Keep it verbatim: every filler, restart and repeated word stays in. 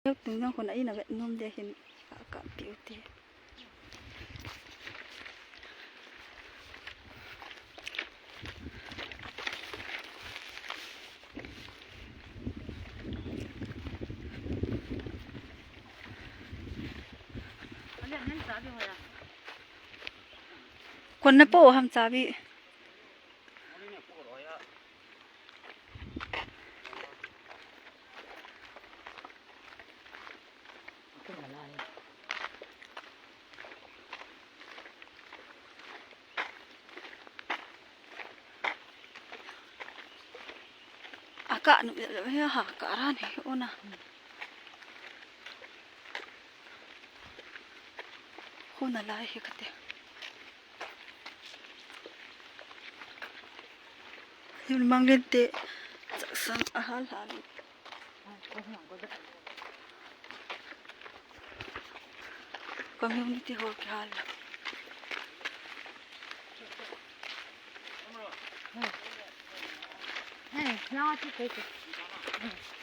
Yok tung jong khun a in a vet nom de hin a ka piu te. Kon na po ham chabi. Aka nu ha ka ran he ona. Huna lai he kate. Him mang len te chaksang a hal hal. Community hall kihal. Hey, now I take it.